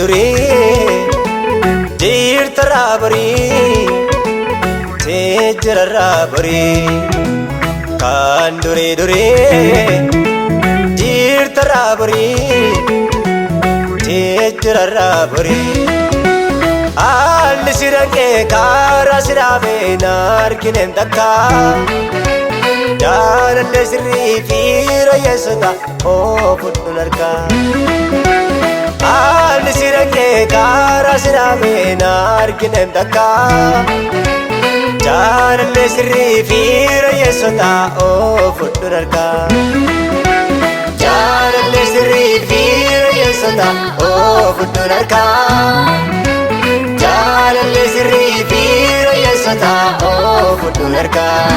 Durii jirtarraa borii jijjiirarraa borii kan durii durii jirtarraa borii jijjiirarraa borii haalli si dhaqee karaa si dhaabee na argineen takka jaalallee sirrii fi rayyeessota oofudhuun harkaa. Haalli si dhaqee karaa si dhaabee na argineen takka jaalallee sirrii fi rayyeessota oofudhuun harkaa. Jaalallee sirrii fi rayyeessota oofudhuun harkaa. Jaalallee sirrii fi rayyeessota oofudhuun harkaa.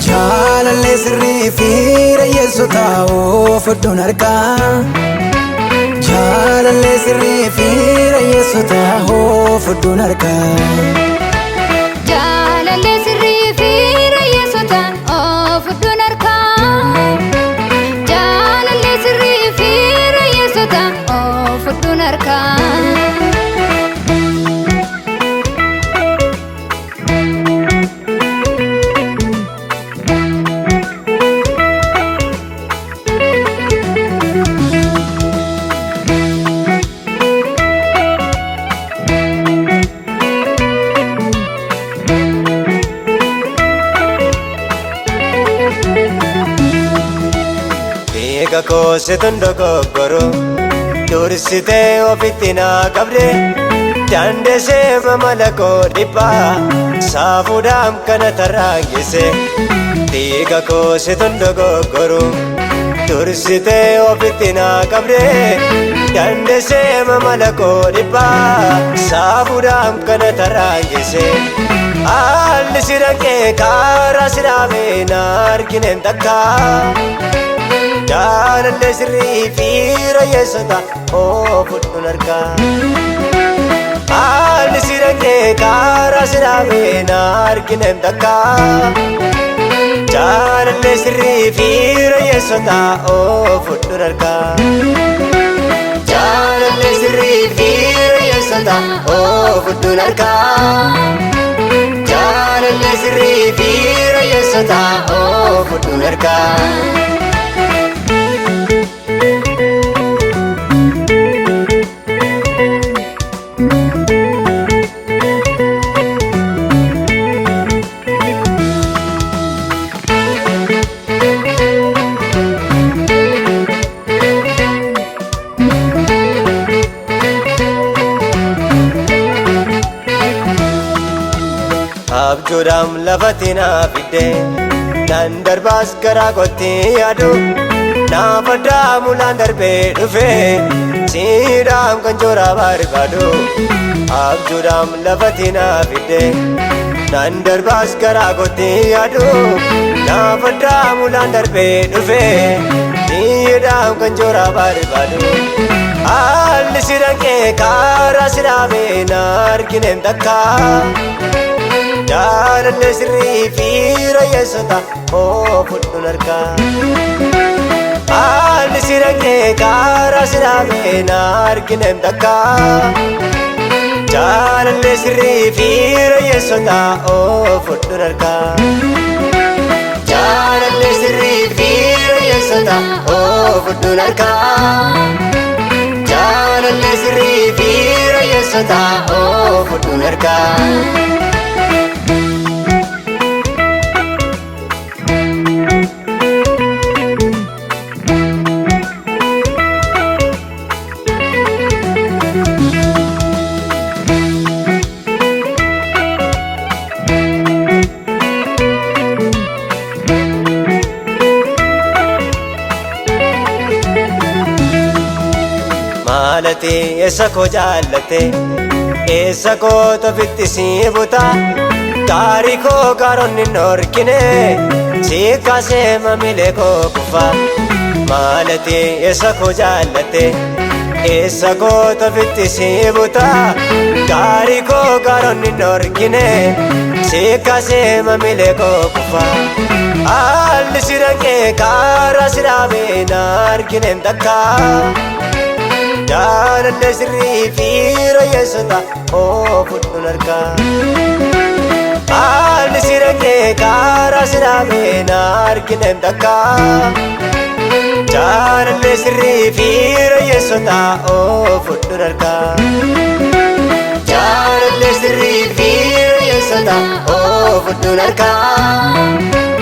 Jaalallee sirrii fi rayyeessota oofudhuun harkaa. Jaalallee sirrii fi rayyeessota oofudhuun harkaa. Jaalallee sirrii fi rayyeessota oofudhuun harkaa. Jaalallee sirrii fi rayyeessota oofudhuun harkaa. Beeka koosituun dogoggoro dursitee ofitti naa qabde dandeessee mamala koo dhiphaa saafuudhaan kana tarraangise. Beeka koosituun dogoggoro dursitee ofitti naa qabde dandeessee mamala koo dhiphaa saafuudhaan kana tarraangise. Haalli si dhaqee karaa si dhaabee na argineen takka. Jaalallee sirrii fi rayyeessota oofudhuun harkaa. Haalli si dhaqee karaa si dhaabee na argineen takka. Jaalallee sirrii fi rayyeessota oofudhuun harkaa. Jaalallee sirrii fi rayyeessota oofudhuun harkaa. Jaalallee sirrii fi rayyeessota oofudhuun harkaa. Abjuudhaan lafatti naa fidde nan darbaas garaa kootti yaadu naaf addaa mulaan darbee dhufe siidhaam kan joora barbaadu. Abjuudhaan lafatti naa fidde nan darbaas garaa kootti yaadu naaf addaa mulaan darbee dhufe siidhaam kan joora barbaadu. Haalli si dhaqee karaa si dhaabee na argineen takka. Jaalallee sirrii fi rayyeessota oofudhuun harkaa. Haalli si dhaqee karaa si dhaabee na argineen takka. Jaalallee sirrii fi rayyeessota oofudhuun harkaa. Jaalallee sirrii fi rayyeessota oofudhuun harkaa. Jaalallee sirrii fi rayyeessota oofudhuun harkaa. Maalati eessa koo jaallatte eessa koo tofitti si buta gaarii koo gaaronni hin dhorkine si kaasee mamilee koo kufa. Maalati eessa koo jaallatte eessa koo tofitti si buta gaarii koo gaaronni hin dhorkine si kaasee mamilee koo kufa. Haalli si dhaqee karaa si dhaabee na argineen takka. Jaalallee sirrii fiira yeessota oo fudhuun harkaa. Haalli si dhaqee karaa si dhaabee na arginem takka. Jaalallee sirrii fiira yeessota oo fudhuun harkaa. Jaalallee sirrii fiira yeessota oo fudhuun harkaa.